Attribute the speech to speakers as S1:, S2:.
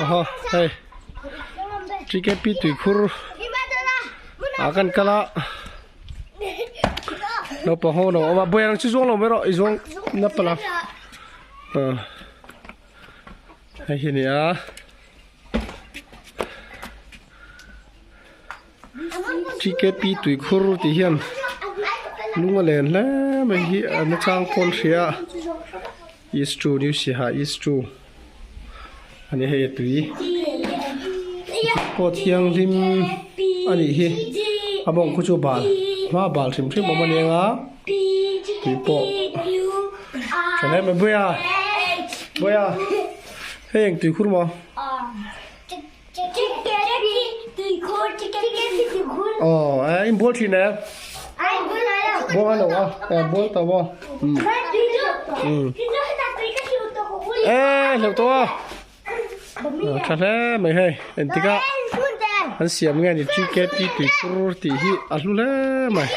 S1: Aw hei TKP tuikhur ah kan kal a naupang ho lo awm a buai ang chu zawng lo mai rawh i zawng na palh a hei hi a ni a. TKP tuikhur tih hian lung a len hle mai hi a nachang pawh an hria a is true new siaha is true a ni hei a tui pawh thianghlim a nih hi a mawng khu chu bal hma bal hrim hrim awm a nia tui pawh tha hle mai buia buia hei eng tuikhur maw. Aw eh in bual thin em? Bual ngai lo a eh bual tawh maw? Eh hleuh tawh a tha hle mai hei engtik a an siam nge ni TKP tuikhur tih hi a hlu hle mai.